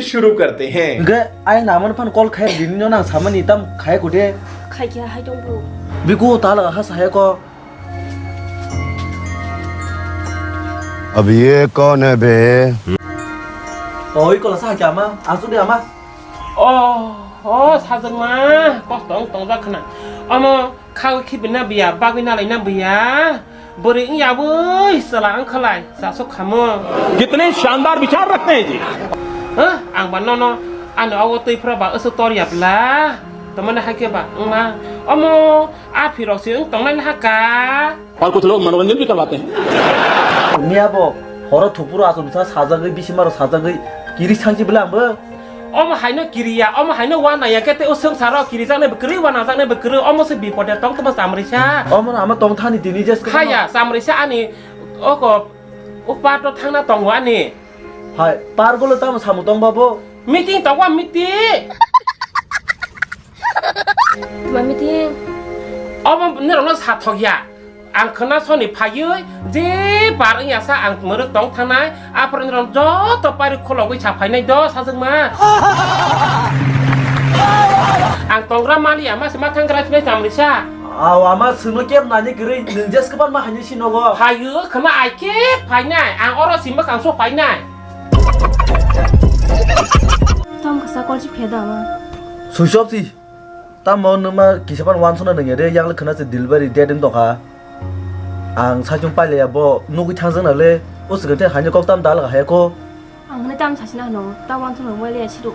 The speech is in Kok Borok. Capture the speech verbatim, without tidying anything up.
शुरू करते हैं। Hingke ayang na amani phan call khai rini no nang samani tam khai kode. Khai khe hai tong bro. Biku ta laga ha saya ko. अब ये कौन है बे? Oi kola sa kya ama, asu de ama. Oh, oh, sajwkma, kosto wng tongjak khna. Omo khawi khibina biya, bagwi nalaina biya. Bwrwi wng yabwi chwla wng khalai, chasuk khamo. कितने शानदार विचार रखते हैं जी। Huh? Ang ba nono, ani ogo twi phra ba aswk tor ya bla. Tamani hakhe ba wngma. Omo, a phirok se wng tongnai haka. और कुछ लोग मनोरंजन भी करवाते हैं। Miya bo, horo thupuru aswk bwsa sajagwi, bisimaro sajagwi, kiri sangsi bwle ang bo. Omo haino kiriya, omo haino wanaya khe tei o swngcharo kirijaknai bo kwrwi, wanajaknai bo kwrwi, omo se bipode tong tongma chamrisa. Omo no ama tong thani tini jes kwbangma. Haya, chamrisa ani oko o parto thangna tongo ani. Hai, pargolo tamo samung tong babo? Meeting tongo, meeting. Tuma meeting? Omo norokno sathok ya. Ang khna soni phaiwi je bar wngya sa ang mwrwk tong thangnai, aphuru norok joto pari khulogwi sa phainai do sajwkma. Ang tongra maliya ma se ma thang gra sinai chamrisa. Aw ama sino kep nani kwrwi nwng jes kwpan ma haini sinogo. Phaiwi khna ai khe phainai, ang oro si mwkhang so phainai. Tam kasa kol si pheda ma. Switch off si. Tamo nwma kisa pan wansukna nangya de, yang le khna se delivery date wng tongkha. Ang saichung pailaiya bo nugwi thangjakna le, o swkang the haino kok tam dalga haya ko. Ang hwnwi tam sasina hwno, ta wansukna mobile ya siro.